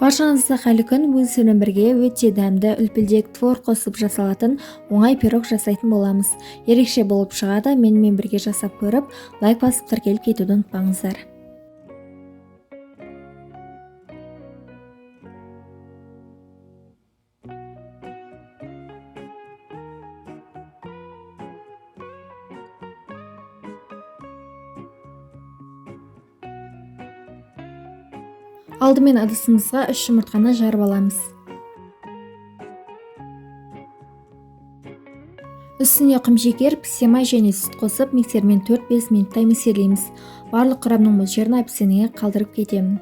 Баршаңызды қайырлы күн. Бүгін сіздермен бірге өте дәмді үлпілдек творог қосып жасалатын оңай пирог жасайтын боламыз. Ерекше болып шығады. Менімен бірге жасап көріп, лайк басып тіркеліп кетуді ұмытпаңыздар. Алдымен ыдысымызға 3 жұмыртқаны жарып аламыз. Үстіне құмшекер, пісе май және сүт қосып, миксермен 4-5 минуттай миксерлейміз. Барлық құрамның мөлшерін описаниеге қалдырып кетемін.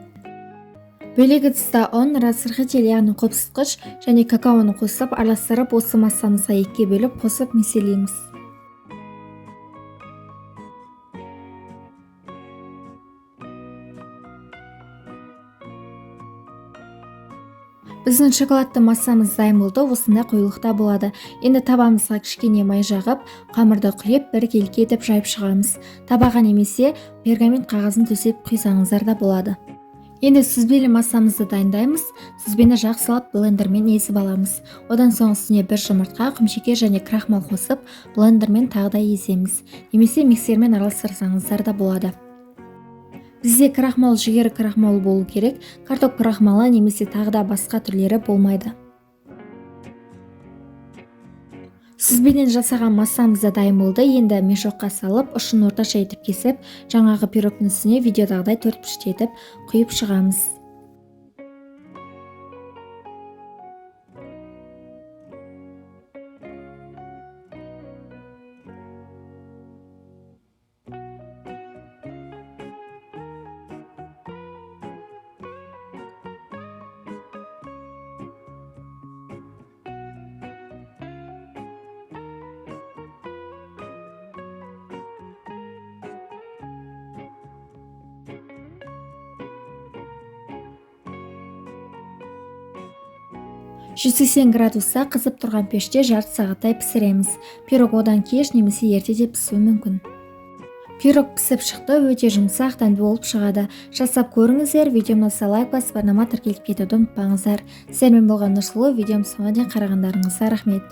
Бөлек ыдыста ұн, разрыхлитель, яғни қопсытқыш және какаоны қосып, араластырып, осы массамызға 2-ге бөліп қосып миксерлейміз. Біздің шоколадты массамыз дайын болды, осындай қоюлықта болады. Енді табамызға кішкене май жағып, қамырды құйып, бір келке етіп жайып шығамыз. Табаға немесе пергамент қағазын төсеп құйсаңыздар да болады. Енді сүзбелі массамызды дайындаймыз. Сүзбені жақсылап блендермен езіп аламыз. Одан соң үстіне бір жұмыртқа, құмшекер және крахмал қосып, блендермен тағы да еземіз. Немесе миксермен араластырсаңыздар да болады. Бізде крахмал жүгері крахмалы болу керек, картоп крахмалы немесе тағы да басқа түрлері болмайды. Сүзбеден жасаған массамыз да дайын болды. Енді мешокқа салып, ұшын орташа етіп кесіп, жаңағы пирогтың үстіне видеодағыдай төрт бұрышты етіп құйып шығамыз. 180 градуста қызып тұрған пеште жарты сағаттай пісіреміз. Пирог одан кеш немесе ерте де пісуі мүмкін. Пирог пісіп шықты, өте жұмсақ, дәмді болып шығады. Жасап көріңіздер, видеомды ұнаса лайк басып, арнама тіркеліп кетуді ұмытпаңыздар. Сіздермен болған Нұрсұлу, видеом соңына дейін қарағандарыңызға рахмет.